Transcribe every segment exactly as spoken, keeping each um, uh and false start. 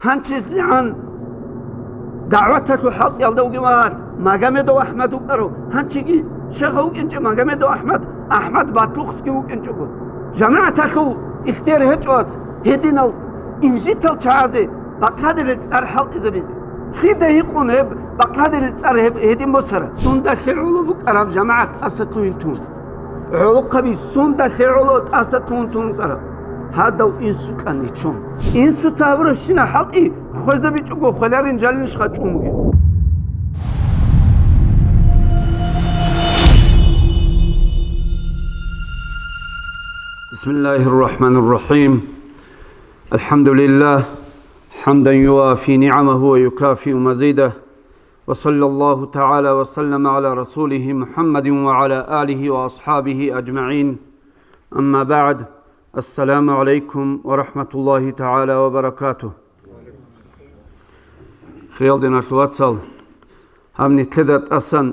ГьанчизегӀан дагӀваталъул хӀалтӀиялда вугев гьал Магомедов АхӀмад вукӀарав, гьанчиги шайх вукӀинчӀев Магомедов АхӀмад, АхӀмад батлухъсги вукӀинчӀого. ЖамагӀаталъул ихтияр гьечӀо гьединал инжитал чагӀазе бакълъадерил цӀар хӀалтӀизабизе. Лъида гьикъун гьеб бакълъадерил цӀар гьеб гьедин босара? Сунда лъе гӀоло букӀараб жамагӀат тӀаса лъугьин тун. ГӀолохъаби сунда лъе гӀоло тӀаса лъугьин тун букӀараб? Гьадав инсукьа нечон. Инсуца гьабурабщина хӀалтӀи хвезабичӀого хвеларин жалилищха чӀун бугеб? بسم الله الرحمن الرحيم. الحمد لله، حمدا يوافي نعمه ويكافئ مزيده، وصلى الله تعالى وسلم على رسوله محمد وعلى آله وأصحابه أجمعين. أما بعد، السلام عليكم ورحمة الله تعالى وبركاته. Хириял диналъул вацал, гьаб нилъеда тӀасан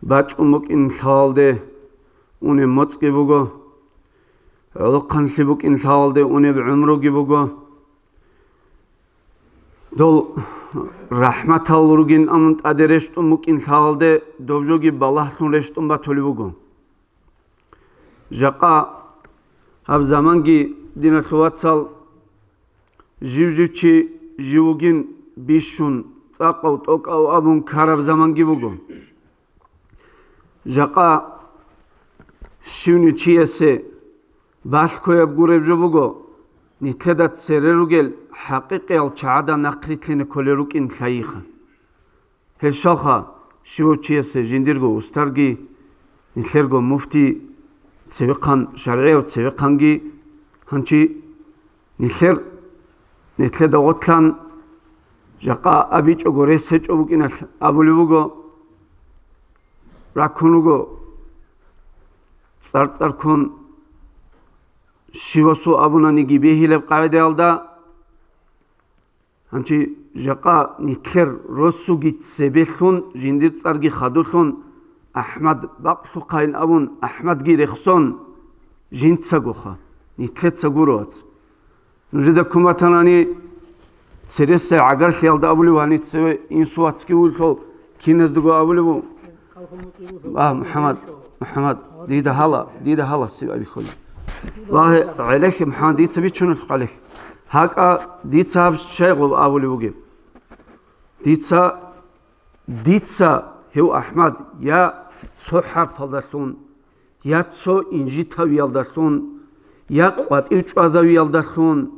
бачӀун букӀин лъалалде унеб моцӀги буго, гӀолохъанлъи букӀин лъалалде унеб гӀумруги буго. Дол рахӀматал ругин амун тӀаде рещтӀун букӀин лъалалде, доб жоги балагьлъун рещтӀун батулеб буго. Жакъа гьаб заманги, диналъул вацал, жив-жив чи жив вугин бищун, цӀакъав-тӀокӀав абун ккараб заманги буго. Жакъа щивни чиясе балъкояб гуреб жо буго, нилъеда цере ругел хӀакъикъиял чагӀада нахърилълъине кколел рукӀин лъайиха. Гьелщалха, щивав чиясе жиндирго устарги, нилъерго муфти, цевехъан шаргӀияв цевехъанги, гьанчи нилъер, нилъеда гъотлъан, жакъа абичӀого рес гьечӀо букӀиналъ абулеб буго, раккун руго цӀар-цӀарккун, щивасул абунаниги бегьилаб къагӀидаялда. Гьанчи жакъа нилъер росуги цебелъун, жиндир цӀарги хадулъун, АхӀмад бакълъухъайин абун, АхӀмадги рехсон, жинцагоха, нилъеца гуро, вац. Нужеда ккун батанани, цересай гӀагарлъиялда абулев гьаница цеве инсу вацги вугелъул, киназдаго абулев ву? А, МухӀаммад, МухӀаммад, дида гьала, дида гьала сиб абихьули. Вагье, гӀелехи, МухӀаммад, дица бичуналъухъ гӀелехи. ГьакӀа дица гьаб щай гъоб абулев вугеб? Дица, дица гьев АхӀмад я цо хӀарпалдалъун, я цо инжитавиялдалъун, я къватӀив чӀвазавиялдалъун,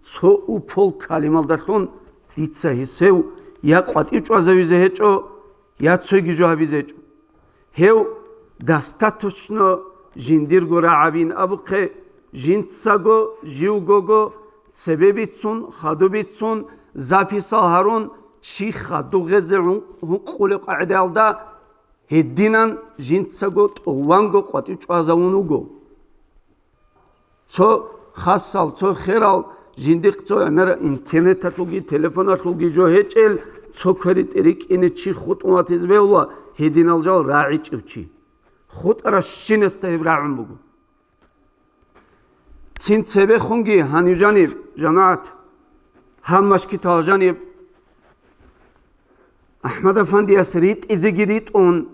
цо упол калималдалъун дица гьесев я къватӀив чӀвазавизе гьечӀо, я цоги жо гьабизе гьечӀо. Гьев достаточно жиндирго рагӀабин абухъе, жинцаго, живгого, цебе бицун, хадуб бицун, записал гьарун, чи хадуб гъезе гьун-, гьункъулеб къагӀидаялда, гьединан жинцаго тӀуванго къватӀив чӀвазавун вуго. Цо хасал, цо херал, жиндихъ цо гӀемер интернеталъулги, телефоналъулги жо гьечӀел, цо кверитӀе рикӀкӀине чи хутӀун ватизе бегьула, гьединал жал рагӀичӀев чи. ХутӀаращинасда гьеб рагӀун буго. Цин цебехунги гьанив жаниб, жамагӀат, гьаб машкитал жаниб, АхӀмад-афандияс ритӀизеги ритӀун,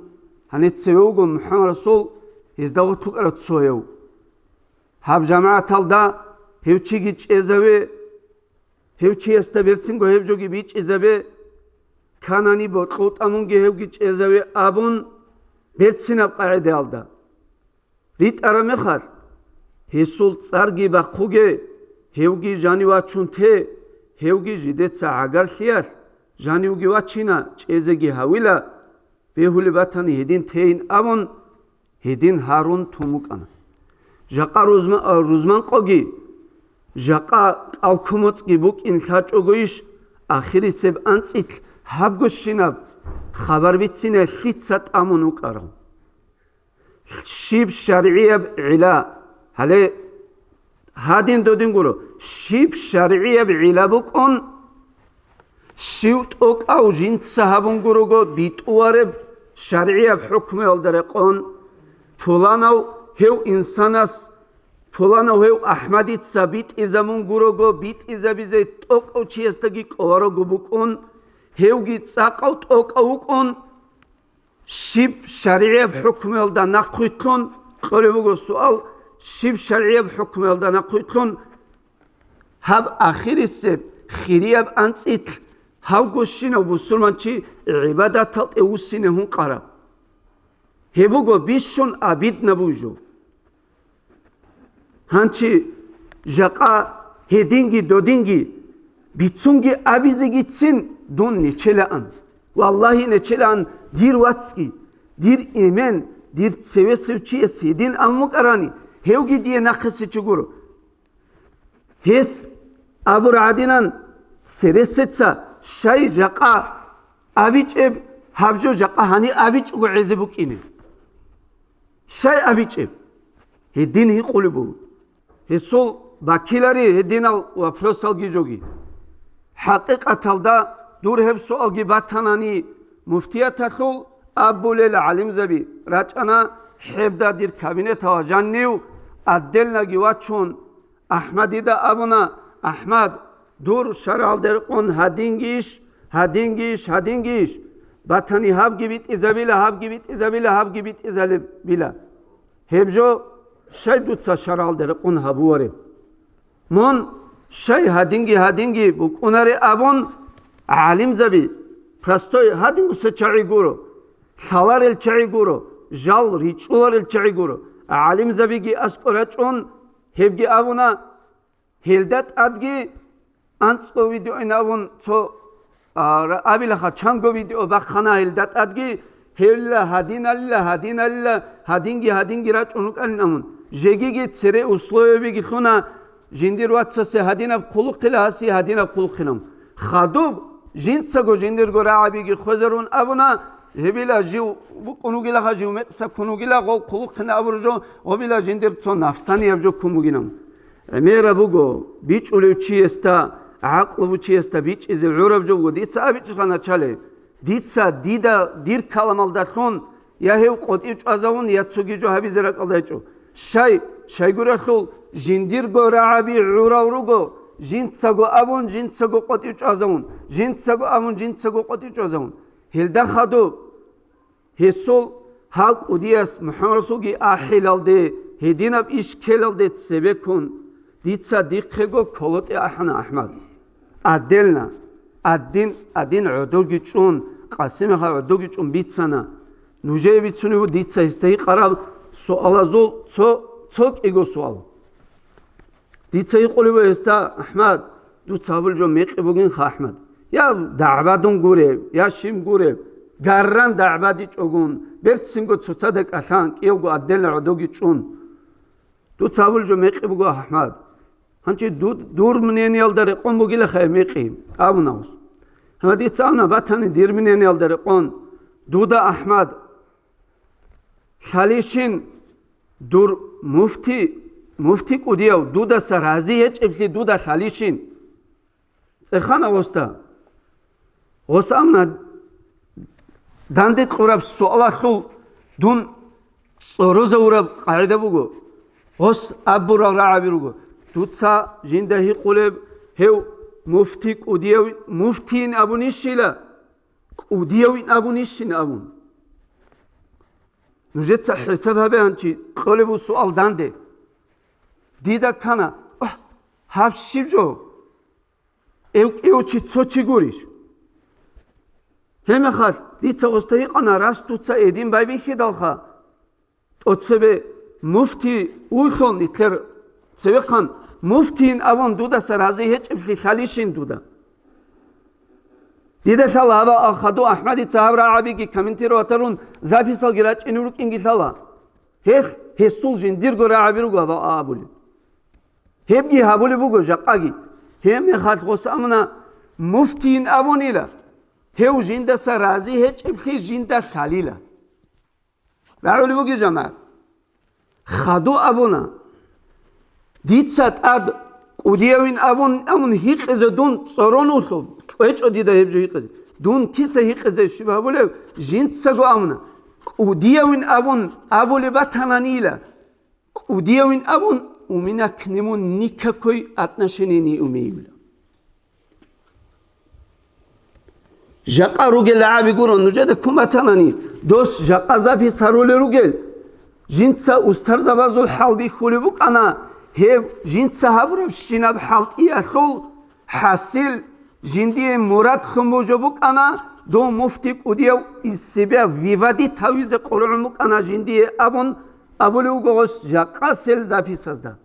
гьанив цеве вуго МухӀаммад Расул, гьезда гъорлъ вукӀарав цояв. Гьаб жамагӀаталда гьев чиги чӀезаве, гьев чиясда берцинго гьеб жоги бичӀчӀизабе, канани бокьул тӀамунги гьевги чӀезаве абун, берцинаб къагӀидаялда ритӀараб мехалъ, гьесул цӀарги бахъуге, гьевги жанив вачун те, гьевги жидеца гӀагарлъиялъ жанивги вачина, чӀезеги гьавила, бегьулеб батани гьедин тейин абун, гьедин гьарун тун букӀана. Жакъа рузма-, а, рузманкъоги, жакъа кӀалкумуцӀги букӀин лъачӀогойищ, ахирисеб анцӀила гьабгощинаб хабар бицине лъица тӀамун вукӀарав? Щиб шаргӀияб гӀилла? Гьале гьадин додин гуро, щиб шаргӀияб гӀилла букӀун, щив тӀокӀав жинца гьабун гурого битӀуареб шаргӀияб хӀукмуялда рекъон, пуланав гьев инсанас Пуланав гьев АхӀмадица битӀизабун гурого, битӀизабизе тӀокӀав чиясдаги кӀоларого букӀун, гьевги цӀакъав тӀокӀав вукӀун, щиб шаргӀияб хӀукмуялда нахъвилълъун, кьолеб буго суал, щиб шаргӀияб хӀукмуялда нахъвилълъун, гьаб ахирисеб хирияб анцӀила гьавго щинав бусурманчи гӀибадаталде вуссине гьункъараб? Гьеб буго бищун обидно бугеб жо. Гьанчи жакъа гьединги додинги бицунги абизегицин дун нечелаан. Валлагьи, нечелаан дир вацги, дир эмен, дир цевесев чияс гьедин абун букӀарани, гьевги дие нахъисев чи гуро. Гьес абур гӀадинан цересеца щай жакъа абичӀеб, гьаб жо жакъа гьаниб абичӀого гӀезе букӀине. Щай абичӀеб? Гьедин гьикъулеб буго. Гьесул бакилари гьединал вопросалги жоги. ХӀакъикъаталда дур гьеб суалги батанани, муфтияталъул абулел гӀалимзаби рачӀана гьебда дир кабинеталда жанив, отдельноги вачун, АхӀмадида абуна: «АхӀмад, дур шаргӀалда рекъон гьадингийищ, гьадингийищ, гьадингийищ? Батани гьабги битӀизабила, гьабги битӀизабила, гьабги битӀизабила. Гьеб жо щай дуца шаргӀалда рекъон гьабуареб? Мун щай гьадинги-гьадинги букӀунаре?» абун, гӀалимзаби, простой гьадингуса чагӀи гуро, лъаларел чагӀи гуро, жал ричӀчӀуларел чагӀи гуро, гӀалимзабиги аскӀор рачӀун, гьебги абуна, гьелда тӀадги анцӀго видеоин абун цо, а, ра-, абилаха, чанго видео бахъана гьелда тӀадги, гьелила гьадиналила, гьадиналила, гьадинги, гьадинги рачӀун рукӀанин абун. Жегиги цере условиябиги лъуна, жиндир вацасе гьадинаб хъулухъила, гьасе гьадинаб хъулухъилан. Хадуб, жинцаго жиндирго рагӀабиги хвезарун абуна, гьебила жив букӀун вугилаха, жив мекъса ккун вугила, гъол хъулухъин абураб жо, гъобила жиндир цо нафсанияб жо ккун бугилан. ГӀемераб буго, бичӀчӀулев чиясда, гӀакълу бугев чиясда бичӀчӀизе гӀураб жо буго. Дица абичӀоха начале. Дица, дида, дир каламалдалъун я гьев къотӀив чӀвазавун, я цоги жо гьабизе ракӀалда гьечӀо. Щай, щайгурелъул жиндирго рагӀаби гӀурал руго, жинцаго абун, жинцаго къотӀив чӀвазавун, жинцаго абун, жинцаго къотӀив чӀвазавун. Гьелда хадуб, гьесул гьав кӀудияс МухӀаммад Расулги ахӀилалде, гьединаб иш ккелалде цебеккун, дица дихъего кколотӀе ахӀана АхӀмад. Отдельно, адин, адин гӀодорги чӀун, Къасимихъа гӀодорги чӀун бицана. Нужее бицунеб буго дица гьесда гьикъараб суалазул цо, цо кӀиго суал. Дица гьикъулеб буго гьесда: «АхӀмад, дуца гьабулеб жо мекъи бугинха, АхӀмад. Я дагӀбадун гуреб, я щиб гуреб, гарран дагӀбадичӀогун, берцинго цоцазда кӀалъан, кӀиявго отдельно гӀодоги чӀун. Дуца гьабулеб жо мекъи буго, АхӀмад. Гьанже ду-, дур мнениялда рекъон бугилаха гьеб мекъи», — абуна гьес. Гьанже дица абуна: «Батани дир мнениялда рекъон. Дуда, АхӀмад, лъалищин дур муфти, муфти кӀудияв дудаса рази гьечӀеблъи дуда лъалищин?» ЦӀехана гъосда. Гъос абуна: «Данде кьураб суалалъул дун цӀорозавураб къагӀида буго, гъос абурал рагӀаби руго. Дуца жинда гьикъулеб, гьев муфти кӀудияв, муфтийин абунищила, кӀудиявин абунищин?» абун. Нужеца хӀисаб гьабе гьанчи, кьолеб буго суал данде. Дида ккана: «Охь, гьаб щиб жо? Эв кӀиев чи цо чи гурищ?» Гьебмехалъ дица гъосда гьикъана: «Рас дуца эдин байбихьидалха, тӀоцебе муфти вуйхъун, нилъер цевехъан муфтийин абун дудаса рази гьечӀеблъи лъалищин дуда?» Дида лъала гьаб а-, хаду АхӀмадица гьаб рагӀабиги комментировать гьарун, записалги рачӀине рукӀинги лъала. Гьелъ гьесул жиндирго рагӀаби руго гьаб а-, абулеб. Гьебги гьабулеб буго жакъаги. Гьебмехалъ гъос абуна: «Муфтийин абунила, гьев жиндаса рази гьечӀеблъи жинда лъалила». РагӀулеб бугеб, жамагӀат? Хаду абуна: «Дица тӀад кӀудиявин абун, абун гьикъизе дун цӀорон вугьу, кьечӀо дида гьеб жо гьикъизе. Дун киса гьикъизе щиб гьабулеб?» Жинцаго абуна: «КӀудиявин абун абулеб батананила, кӀудиявин абун У меня к нему никакой отношения не имею. Жакъа ругел гӀаби гуро, нужеда куматанани, дос жакъа запись гьарулел ругел. Жинца устарзабазул хӀалбихьулеб букӀана, гьеб жинца гьабурабщинаб хӀалтӀиялъул хӀасил, жиндие мурадлъун божо букӀана, дов муфти кӀудияв из себя выводить гьавизе къоргӀун букӀана жиндие абун абулев вуго гъос жакъасел записазда.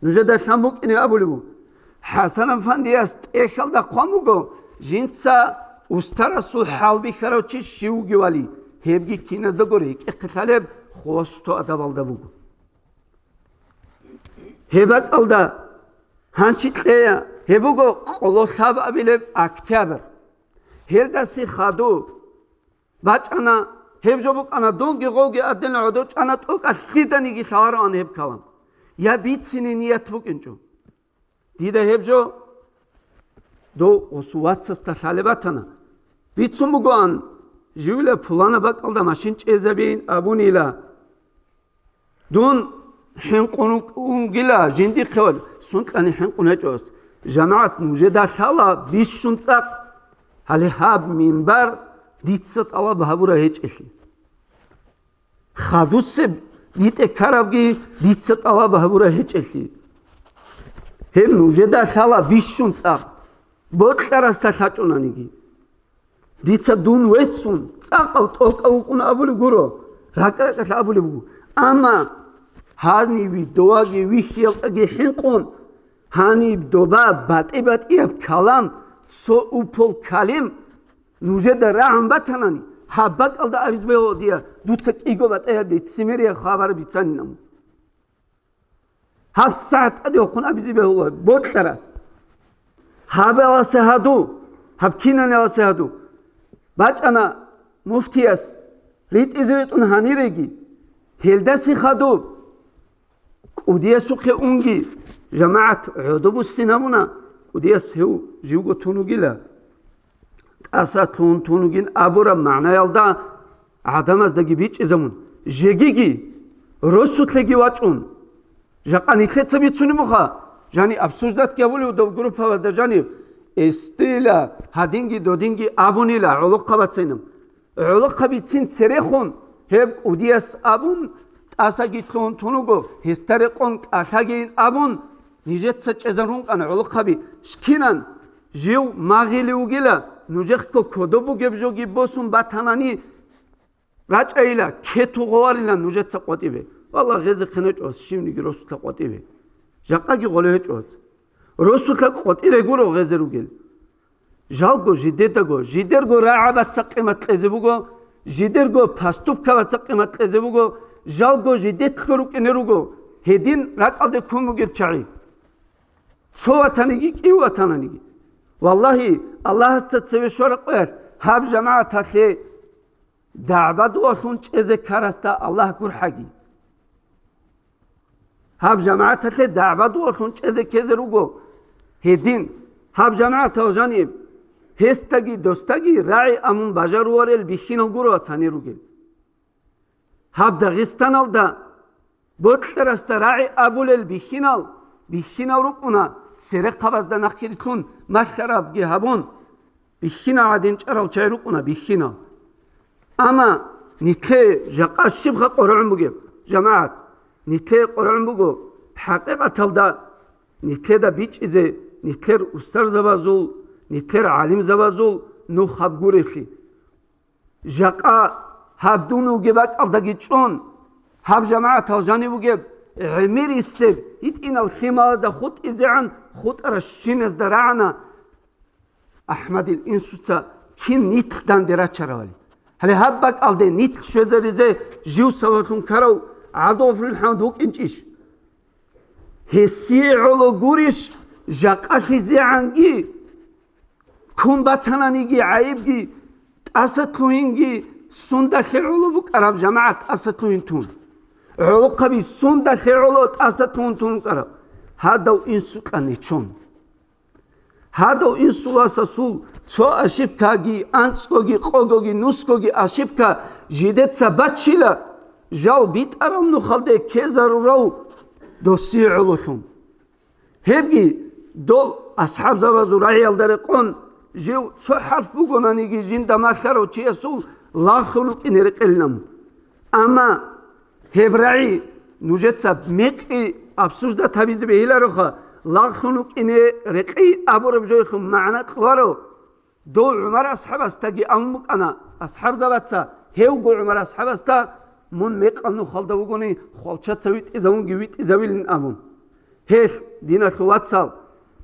Нужеда лъан букӀине абулеб буго, ХӀасан-афандияс тӀехьалда хъван буго, жинца устарасул хӀалбихьарав чи щив вугевали, гьебги киназдаго рекӀехъе лъалеб хуласату адабалда буго. Гьеб бакӀалда гьанчи кьея, гьеб буго къоло лъабабилеб октябрь. Гьелдаси хадуб бачӀана, гьеб жо букӀана, дунги гъовги аден гӀодов чӀана, тӀокӀалъ лъиданиги лъалароан гьеб калам. Я бицине ният букӀинчӀо. Дида гьеб жо дов гъосул вацасда лъалеб батана. Бицун бугоан, живила пулана бакӀалда машин чӀезабейин абунила. Дун хӀинкъун унгила жиндихъе, сункьани хӀинкъун гьечӀос. ЖамагӀат, нужеда лъала бищун цӀакъ, гьале гьаб минбар дица тӀалаб гьабура гьечӀелъи. Хадусеб дитӀе ккарабги дица тӀалаб гьабура гьечӀелъи. Гьеб нужеда лъала бищун цӀакъ, бокьарасда лъачӀунаниги. Дица дун веццун, цӀакъав тӀокӀав вукӀун абулеб гуро, ракӀ-ракӀалъ абулеб буго. Амма гьанив доваги вихьиялдеги хӀинкъун, гьаниб доба батӀи-батӀияб калам, цо упол калим нужеда рагӀун батанани, гьаб бакӀалда абизе бегьула дие, дуца кӀиго батӀияб лицемерие хабар бицанин абун. Гьаб сагӀат тӀаде вахъун абизе бегьула бокьарас. Гьаб яласе гьаду, гьаб кинан яласе гьаду. БачӀана муфтияс ритӀизе ретӀун гьаниреги, гьелдаси хадуб кӀудиясухъе унги, жамагӀат гӀодобуссин абуна, кӀудияс гьев живго тун вугила. ТӀаса лъугьун тун вугин абураб магӀнаялда гӀадамаздаги бичӀчӀизабун, жегиги, росулъеги вачӀун. Жакъа нилъеца бицунеб буха, жани обсуждатги гьабулев доб группабазда жанив, эстила, гьадинги додинги абунила гӀолохъабацайнаб. ГӀолохъабицин церехун гьеб кӀудияс абун, тӀасаги лъугьун тун вуго, гьесда рекъон кӀалъагейин абун, нижеца чӀезарун кӀана гӀолохъаби, шкинан, жив магъили вугила, нужехъго кодоб бугеб жоги босун батанани, рачӀайила, кету гъоварилан нужеца къватӀибе. Валлагь, гъезе хъенечӀо щивниги росулъа къватӀибе. Жакъаги гъоле гьечӀо. Росулъа къватӀире гуро гъезе ругел. Жалго жидедаго, жидерго рагӀабаца къимат кьезе буго, жидерго поступкабаца къимат кьезе буго, жалго жидетлъго рукӀине руго, гьедин ракӀалде ккун бугел чагӀи. Цо ватаниги, кӀив ватананиги. Валлагьи, Аллагьасда цеве щвараб къоялъ гьаб жамагӀаталъе дагӀба-дуалъун чӀезе ккарасда Аллагь гурхӀаги. Гьаб жамагӀаталъе дагӀба-дуалъун чӀезе ккезе руго. Гьедин, гьаб жамагӀатал жаниб, гьесдаги досдаги рагӀи амун бажаруларел бихьинал гуро цани ругел. Гьаб Дагъистаналда бокьарасда рагӀи абулел бихьинал, бихьинал рукӀуна, церехъабазда нахъе рилълъун малъарабги гьабун, бихьинал гӀадин чӀарал чагӀи рукӀуна, бихьинал. Амма нилъее жакъа щибха къоргӀун бугеб, жамагӀат? Нилъее къоргӀун буго, хӀакъикъаталда, нилъеда бичӀчӀизе нилъер устарзабазул, нилъер гӀалимзабазул нух гьаб гуреблъи. Жакъа гьаб дун вугеб бакӀалдаги чӀун, гьаб жамагӀатал жанив вугеб гӀемерисеб гьитӀинал лъималазда хутӀизегӀан хутӀаращиназда рагӀана АхӀмадил инсуца кин нилъ данде рачаравали. Гьале гьаб бакӀалде нилъ щвезаризе жив сабаблъун ккарав ГӀабдулгъафурил ХӀамад вукӀинчӀищ? Гьесие гӀоло гурищ жакъалъизегӀанги, ккун батананиги гӀайибги, тӀасалъугьинги, сундалъе гӀоло букӀараб жамагӀат тӀасалъугьин тун? ГӀолохъаби сундалъе гӀоло тӀасалъугьин тун букӀараб? Гьадав инсукьа нечон. Гьадав инсул васасул цо ошибкаги, анцӀгоги, къогоги, нусгоги ошибка жидеца баччила, жал битӀараб нухалде ккезарурав досие гӀололъун. Гьебги дол асхӀабзабазул рагӀиялда рекъон, жив цо хӀарф бугонаниги жинда малъарав чиясул лагълъун вукӀине рекъелин абун. Амма гьеб рагӀи нужеца мекъи обсуждать гьабизе бегьилароха, лагълъун вукӀине рекъи абураб жоялъул магӀна кьоларо. Дов ГӀумар асхӀабасдаги абун букӀана, асхӀабзабаца гьевго ГӀумар асхӀабасда: «Мун мекъаб нухалда вугони, хвалчаца витӀизавунги витӀизавилин», – абун. Гьелъ, диналъул вацал,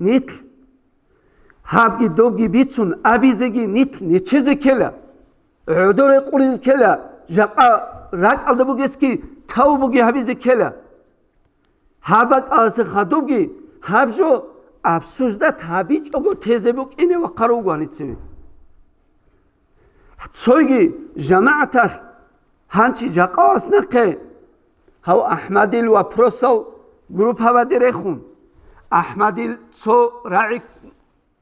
нилъ гьабги добги бицун абизеги нилъ нечезе ккела, гӀодор рекъулизе ккела, жакъа ракӀалда бугесги тавбуги гьабизе ккела. Гьаб бакӀалдаса хадубги гьаб жо обсуждать гьабичӀого тезе букӀине вахъарав вуго гьанив цеве. Цойги жамагӀаталъ гьанчи жакъалас нахъе гьав АхӀмадил вопросал группабаде рехун, АхӀмадил цо рагӀи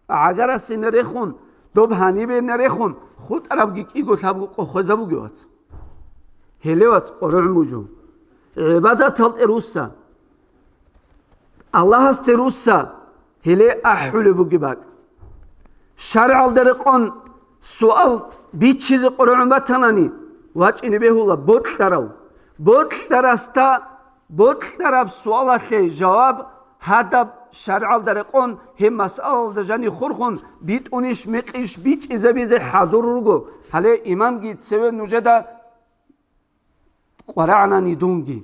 гӀагарасине рехун, доб гьанибене рехун, хутӀарабги кӀиго лъабго къо хвезабуге, вац. Гьеле, вац, къорогӀун буго. ГӀибадаталде русса, Аллагьасде русса, гьеле ахӀулеб бугеб бакӀ. ШаргӀалда рекъон суал биччизе къорогӀун батанани, вачӀине бегьула бокьарав. Бокьарасда бокьараб суалалъе жаваб гьадаб шаргӀалда рекъон гьеб масъалалда жаниб хурхун битӀунищ, мекъищ бичӀчӀизабизе хӀадур руго. Гьале имамги цеве нужеда къварагӀанани дунги.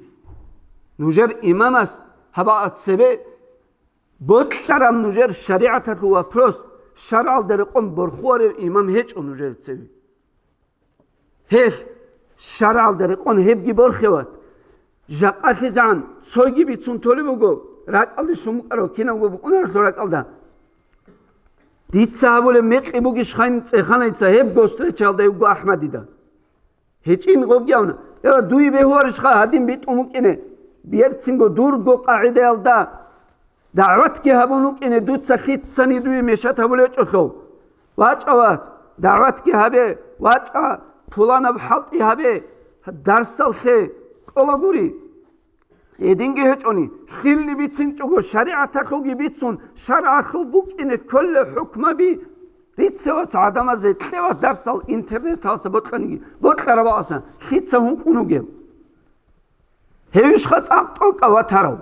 Нужер имамас гьабаъа цебе бокьараб нужер шаригӀаталъул вопрос шаргӀалда рекъон борхуарев имам гьечӀо нужер цеве. Гьелъ, шаргӀалда рекъон гьебги борхе, вац. ЖакъалъизегӀан цойги бицун толеб буго, ракӀалде щун букӀарав кинавго букӀунарелъул ракӀалда. Дица гьабулеб мекъи бугищ хайин цӀехана дица гьеб гостречалда вуго АхӀмадида. ГьечӀин гъобги абуна: «Э, дуе бегьуарищха гьадин битӀун букӀине? Берцинго дурго къагӀидаялда дагӀватги гьабун вукӀине дуца лъицани дуе мешат гьабулечӀолъул. ВачӀа, вац, дагӀватги гьабе, вачӀа, пуланаб хӀалтӀи гьабе, дарсалъе кӀолагури». Гьединги гьечӀони, лъилни бицинчӀого, шаригӀаталъулги бицун, шаргӀалъул букӀине кколел хӀукмаби рицевац гӀадамазе кьевац дарсал интернеталъа бокьаниги, бокьараб бакӀасан лъица гьункъун вугев? Гьевищха цӀакъ тӀокӀав ватарав?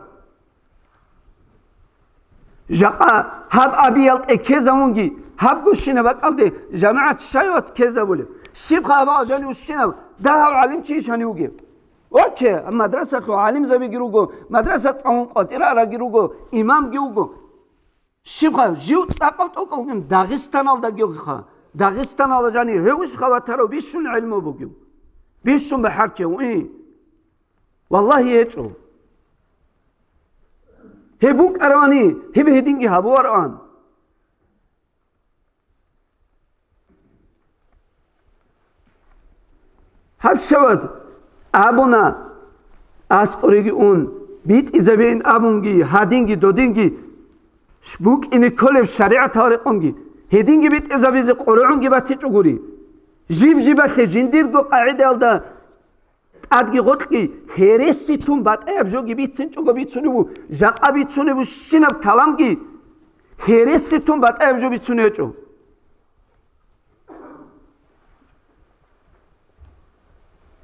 Жакъа гьаб абиял тӀеккезавунги, гьаб гущинаб бакӀалде жамагӀат щай вац ккезабулеб? Щибха гьаб алжани ущинаб дагьав гӀалимчи ишани вугев? Ваче, мадрасалъул гӀалимзабиги руго, мадраса цӀалун къватӀира араги руго, имамги вуго. Щибха, жив цӀакъав тӀокӀав вугин Дагъистаналдаги вугиха. Дагъистаналда жани гьевищха ватарав бищун гӀелму бугев? Бищун бахӀарчев, и? Валлагьи, гьечӀо. Гьеб букӀаравани, гьеб гьединги гьабуароан. Гьаб шавад абуна, аскӀореги ун, битӀизабейин абунги, гьадинги, додинги, ш-, букӀине кколеб шаригӀатал рекъонги, гьединги битӀизабизе къорогӀунги батичӀо гури. Жиб-жибалъе жиндирго къагӀидаялда тӀадги гъоркьги гьереси тун батӀаяб жоги бицинчӀого бицунеб бу, жакъа бицунеб бу щинаб каламги гьереси тун батӀаяб жо бицунеб гьечӀо.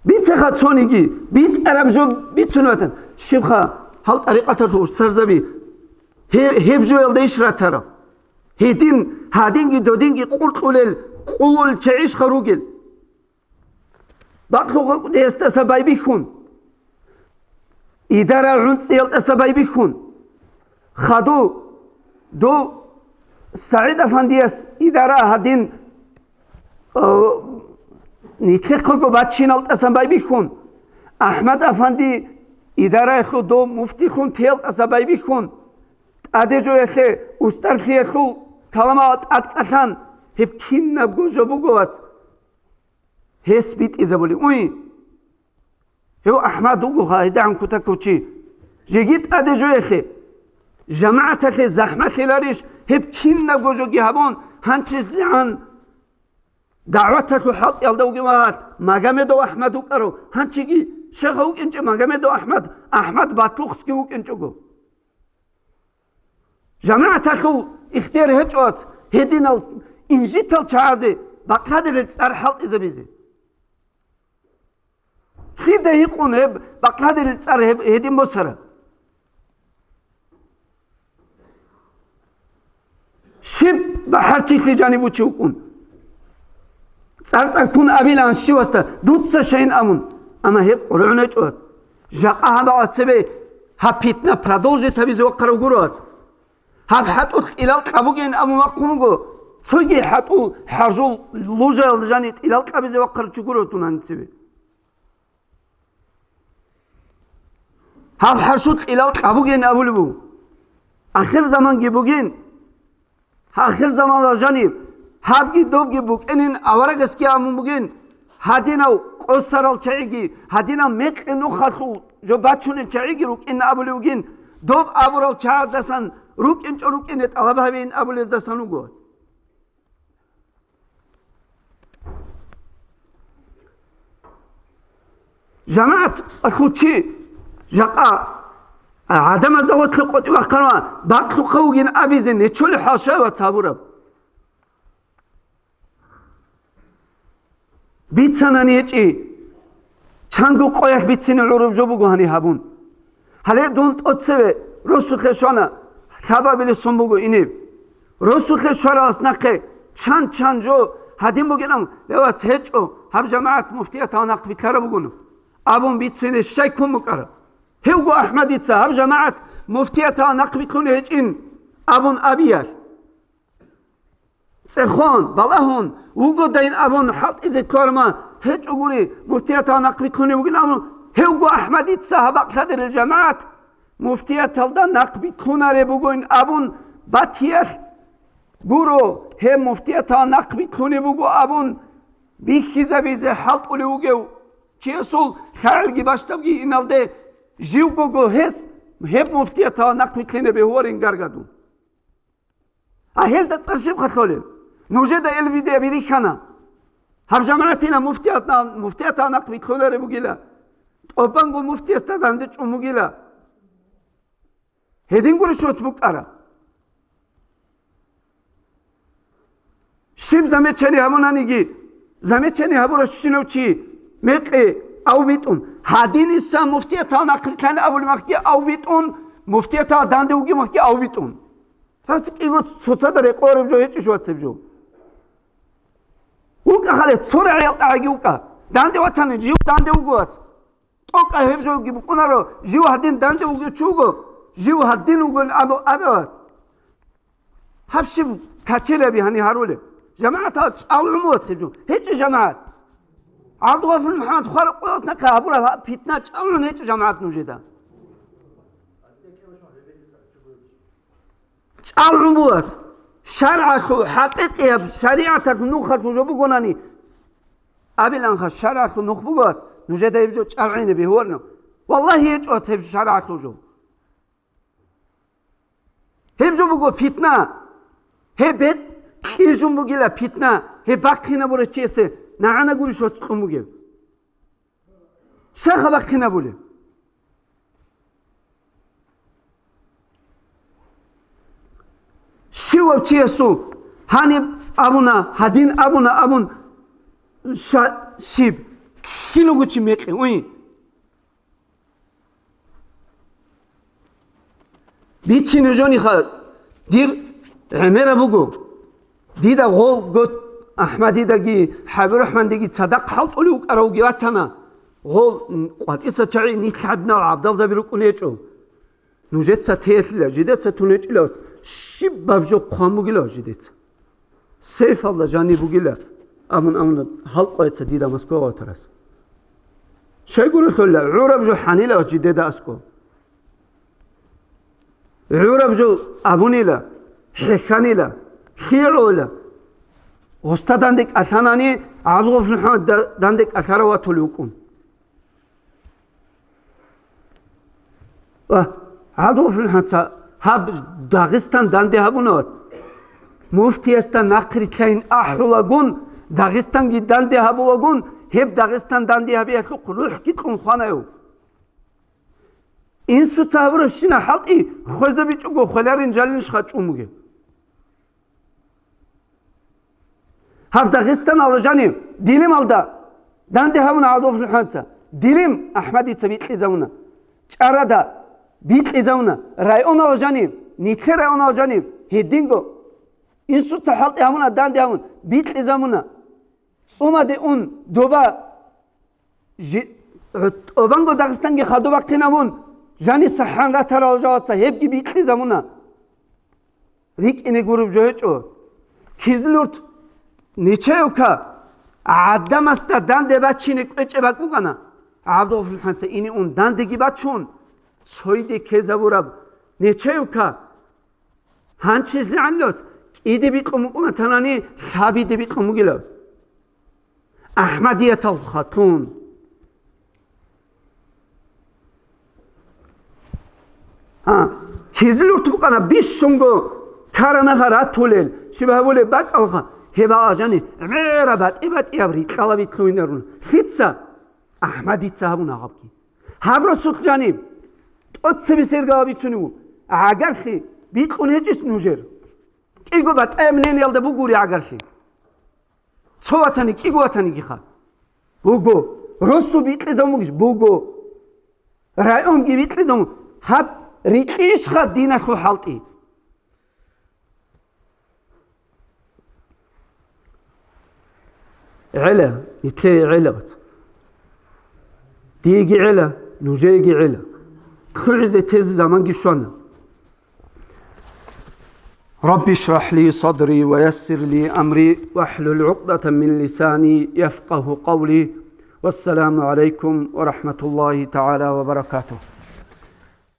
Бицеха цониги, битӀараб жо бицунеб батан. Щибха, гьал тӀарикъаталъул устарзаби гье-, гьеб жоялда иш ратарал? Гьедин, гьадинги, додинги къуркьулел, къулул чегӀишха ругел? Бакълъуха кӀудиясдаса байбихьун, идара гӀунцӀиялдаса байбихьун, хаду, дов СагӀид Афандияс идара гьадин, э, нилъехъего баччиналтасан байбихьун, АхӀмад Афанди идараялъул дов муфтилъун теялдаса байбихьун, тӀаде жоялъе устарлъиялъул каламал тӀадкӀалъан, гьеб кинабго жо буго, вац. Гьес битӀизабулев. Уй, гьев АхӀмад вугоха, гьедигӀан кутакав чи. Жеги тӀаде жоялъе, жамагӀаталъе захӀмалъиларищ, гьеб кинабго жоги гьабун, гьанчизегӀан дагӀваталъул хӀалтӀиялда вугев вагьалъ Магомедов АхӀмад вукӀарав, гьанчиги Шайх вукӀинчӀо Магомедов Ахмад, Ахмад батлухъсги вукӀинчӀого. ЖамагӀаталъул ихтияр гьечӀо гьединал инжитал чагӀазе бакълъадерил цӀар хӀалтӀизабизе. Лъида гьикъун гьеб бакълъадерил цӀар гьеб гьедин босара? Щиб бахӀарчилъи жаниб вучев вукӀун? ЦӀар-цӀар ккун абилан щивасда, дуца щайин абун, амма гьеб къоргӀун гьечӀо вац. Жакъа гьаб бакӀа цебе гьаб питна продолжить гьабизе вахъарав гуро вац. Гьаб хӀатӀулъ кьилал кьабугейин абун вахъун вуго, цоги хӀатӀул хӀаржул лужаялда жани кьилал кьабизе вахъарав чи гуро тун гьаниб цебе. Гьаб хӀаржул кьилал кьабугейин абулеб буго. Ахирзаманги бугин, ахирзаманал жаниб, гьабги добги букӀинин аварагасги абун бугин, гьадинав къосарал чагӀиги, гьадинав мекъи нухалъул жо бачунел чагӀиги рукӀин абулев вугин, доб абурал чагӀаздасан рукӀинчӀо рукӀине тӀалаб гьабейин абулездасан вуго. ЖамагӀат, алъучи, жакъа гӀадамазда гъорлъе къотӀи вахъарав бакълъухъав вугин абизе нечолеб хӀал щай вац гьабураб? Бицанани гьечӀи, чанго къоялъ бицине гӀураб жо буго гьаниб гьабун. Гьале дун тӀоцеве росулъе щвана, лъабабиле сон буго инеб. Росулъе щваралас нахъе чан-чан жо гьадин бугилан, ле вац, гьечӀо, гьаб жамагӀат муфтиятал нахъ битӀараб бугону, абун бицине щай ккун букӀараб? Гьевго АхӀмадица гьаб жамагӀат муфтиятал нахъ битӀун гьечӀин абун абиялъ. ЦӀехон, балагьун, вугодайин абун хӀалтӀизе ккарма гьечӀо гури, муфтиятал нахъ битӀунеб бугин абун, гьевго АхӀмадица гьаб бакълъадерил жамагӀат муфтияталда нахъ битӀунареб бугоин абун батиялъ гуро, гьеб муфтиятал нахъ битӀунеб буго абун бихьизабизе хӀалтӀулев вугев чиясул лъагӀелги бащдабги иналде живгого гьес гьеб муфтиятал нахъ битӀине бегьуларин гаргадун. А гьелда цӀар щиб халъолеб? Нужеда ил видео бирихьана. Гьаб жамагӀатила муфтиятал, муфтиятал нахъ битӀулареб бугила. ТӀубанго муфтиясда данде чӀун бугила. Гьедин гури щоц букӀара. Щиб замечание гьабунаниги, замечание гьабурав щинав чи мекъи авбитӀун. Гьадиниса муфтиятал нахърилъани абулеб махги авбитӀун, муфтиятал данде вугеб махги авбитӀун. Гьаб цӀикӀкӀиго цоцазда рекъораб жо гьечӀищ вацеб жо. ВукӀа хале, цо рагӀиял тӀагӀаги вукӀа. Данде ватани, жив данде вуго вац. ТӀокӀа гьеб жо вуги букӀунаро, жив гьадин данде вугев чи вуго, жив гьадин вугин абу-, абе вац. Гьаб щиб качелаби гьани гьарулеб? ЖамагӀат гьал чӀал гӀуму вацеб жо. ГьечӀо жамагӀат. ГӀабдулгъафур МухӀаммад хвараб къоялъ нахъе гьабураб гьаб питна чӀал гӀун гьечӀо жамагӀат нужеда. ЧӀал гӀумбулас, шаргӀалъул хӀакъикъияб шаригӀаталъул нухалъул жо бугонани, абиланха, шаргӀалъул нух бугоас, нужеда гьеб жо чӀал гӀине бегьуарин. Валлагьи, гьечӀоас гьеб шаргӀалъул жо. Гьеб жо буго питна. Гьеб бетӀ кьижун бугила питна, гьеб бахъинабурав чиясе нагӀана гурищ вацӀцӀун бугеб. Щай гьаб бахъинабулеб? Щивав чиясул гьаниб абуна, гьадин абуна абун, ша-, щиб, киного чи мекъи, уй. Бицине жониха, дир гӀемераб буго. Дида гъол гот АхӀмадидаги ХӀабибурахӀмандиги цадахъ хӀалтӀулев вукӀаравги ватана. Гъол къватӀиса чагӀи нилъ гьадинал гӀабдалзаби рукӀун гьечӀо. Нужеца теялъила, жидеца тун гьечӀила, щибаб жо хъван бугила жидеца. Сейфалда жаниб бугила, амун-амуна гьалкъвайца дида Москва ватарас. Щайгурелъула, гӀураб жо хӀанила жидеда аскӀо. ГӀураб жо абунила, хӀехьанила, лъигӀула. Гъоста данде кӀалъанани, ГӀабдулгъафур МухӀаммад да-, данде кӀалъарав ватулев вукӀун. Ва гьадур хӀанца гьаб Дагъистан данде гьабуна. Муфтиясда нахърилълъайин ахӀулагун, Дагъистанги данде гьабулагун, Гьеб Дагъистан данде гьабиялъухъ рухӀги кьун хванаяв. Инсуца гьабурабщина хӀалтӀи хвезабичӀого хвеларин жалинищха чӀун бугеб? Гьаб Дагъистаналда жанив Дилималда данде гьавуна ГӀабдуллахӀ ХӀанца. Дилим АхӀмадица бикьизавуна. ЧӀарада бикьизавуна. Районал жанив, нилъер районал жанив, гьединго инсуца хӀалтӀи гьавуна, данде гьавун, бикьизавуна. ЦӀумаде ун, доба жи-, тӀобанго Дагъистанги хадуб бахъинавун, жаниса хӀан ратарал жалаца гьебги бикьизавуна. РикӀкӀине гуреб жо гьечӀо. Кизлурт Нечаевка гӀадамасда данде бачине кӀвечӀеб бакӀ букӀана. ГӀабдулгъафурил ХӀанца ине ун дандеги бачун, цойде ккезабураб Нечаевка гьанчизегӀанлъос кӀиде бикьун букӀуна танани, лъабиде бикьун бугилав. АхӀмадиятал хатун. А, кизлурт букӀана бищунго карамаха ратулел, щиб гьабулеб бакӀалха, гьеб гьалажани гӀемера батӀи-батӀияб рикьалаби лъугьинарун. Лъица? АхӀмадица гьабуна гьабги. Гьаб росулъ жаниб, тӀоцебе сергала бицунев ву, гӀагарлъи бикьун гьечӀищ нужер? КӀиго батӀаяб мнениялда бугури гӀагарлъи. Цо ватани, кӀиго ватанигиха. Буго. Росу бикьизабун бугищ? Буго. Районги бикьизабун. Гьаб рикьищха диналъул хӀалтӀи? ГӀела, нилъее гӀела, вац. Диеги гӀела, нужееги гӀела. ЛъугӀизе тезе заманги щвана. رب اشرح لي صدري ويسر لي أمري واحلل عقدة من لساني يفقه قولي. والسلام عليكم ورحمة الله تعالى وبركاته.